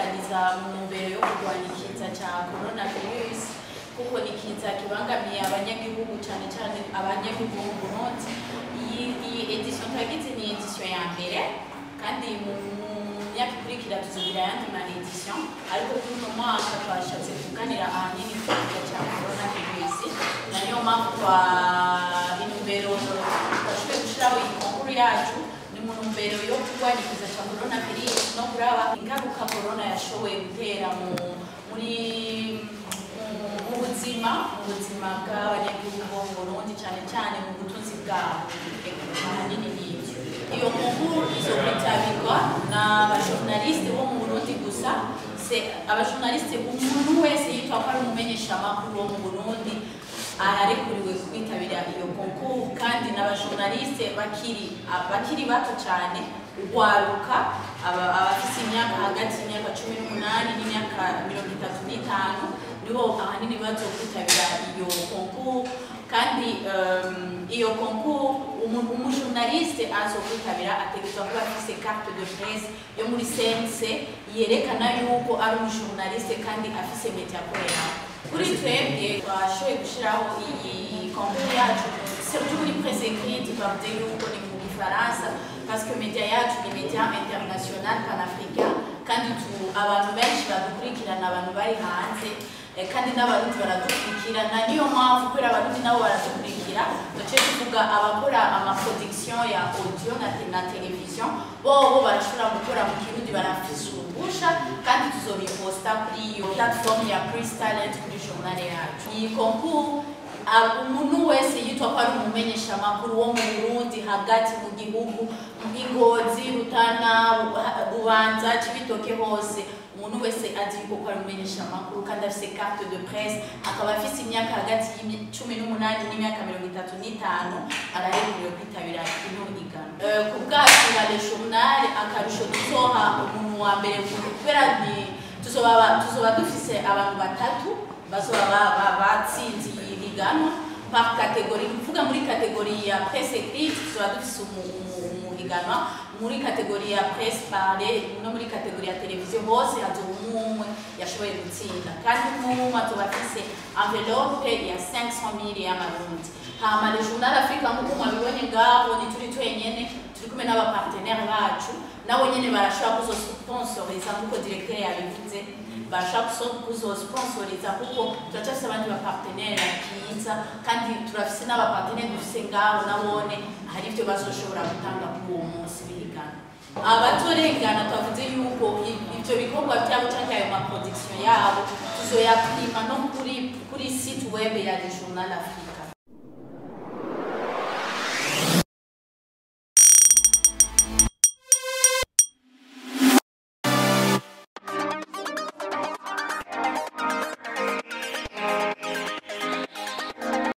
Tuyorganiza mu ntumbero yo kurwanya ikiza cya coronavirus, kuko ni ikiza kibangamiye abanyagihugu, cyane cyane abanyagihugu bo mu Burundi. Iyi édition twagize ni édition ya mbere, kandi mu myaka ikurikira tuzogira ayandi ma édition, ariko kuri uno mwaka twashatse kuganira ahanini ku kiza cya coronavirus. Na niyo mpamvu twa intumbero twashoboye gushyiraho iyi concours yacu ni mu ntumbero yo kurwanya ikiza cya coronavirus no kuraba ingaruka corona yashoboye gutera mu muri mu buzima bw'abanyagihugu bo mu Burundi, cyane cyane mu butunzi bwabo. Ahanini ni ibyo. Iyo concours izokwitabirwa n'abajournaliste bo mu Burundi gusa. C'est abajournaliste, umuntu wese yitwa ko ari umumenyeshamakuru wo mu Burundi ararekuriwe kwitabira iyo concours, kandi n'abajournaliste bakiri bato cyane, urwaruka, abafise imyaka hagati y'imyaka 18 n'imyaka 35, nibo ahanini bazokwitabira iyo concours. Kandi iyo concours, umujournaliste azokwitabira ategerezwa kuba afise carte de presse yo muri CNC yerekana yuko ari umujournaliste kandi afise média akorera. Kuri twebwe twashoboye gushyiraho iyi concours yacu, surtout muri presse écrite, twavuze yuko ni mu Gifaransa parce que média yacu ni média international panafricain, kandi abantu benshi badukurikirana, abantu bari hanze, kandi n'Abarundi baradukurikirana. Niyo mpamvu, kubera Abarundi nabo baradukurikira, duce tuvuga abakora amaproduction ya audio na télévision, bobo barashobora gukora mu Kirundi, barafise uruhusha, kandi tuzobiposta kuri iyo plateforme ya Press Talent kuri journal yacu. Iyi concours, umuntu wese yitwa ko ari umumenyeshamakuru wo mu Burundi hagati mu gihugu, i Ngozi, Rutana, Bubanza, Cibitoke, hose, umuntu wese azi yuko ko ari umumenyeshamakuru kandi afise carte de presse, akaba afise imyaka hagati y'18 n'imyaka 35, ararekuriwe kwitabira ino higanwa. Ku bwacu nka Le Journal, akarusho tuzoha umuntu wa mbere, kubera ni tuzoba dufise abantu batatu bazoba batsinze iyi higanwa par catégorie. Kuvuga muri catégorie ya presse écrite tuzoba dufise umuhiganwa, muri catégorie ya presse parlée no muri catégorie ya télévision, hose hazoba umwe umwe yashoboye gutsinda, kandi umwe umwe azoba afise enveloppe ya 500 000 y'amarundi. Hama Le Journal Africa, nk'uko mwabibonye ngaho, ntituri twenyene, turi kumwe n'abapartenaire bacu, nabo nyene barashobora kuzosponsoriza nk'uko directeur yabivuze, barashobora kuzosponsoriza kuko turacafise abandi bapartenaire bakiza, kandi turafise n'abapartenaire dufise ngaho, nabone hari ivyo bazoshobora gutanga kuri uwo munsi w'ihiganwa. Abatorengana, twavuze yuko ivyo bikorwa vyabo canke ayo maproduction yabo tuzoyaprima no kuri site web ya Le Journal Africa.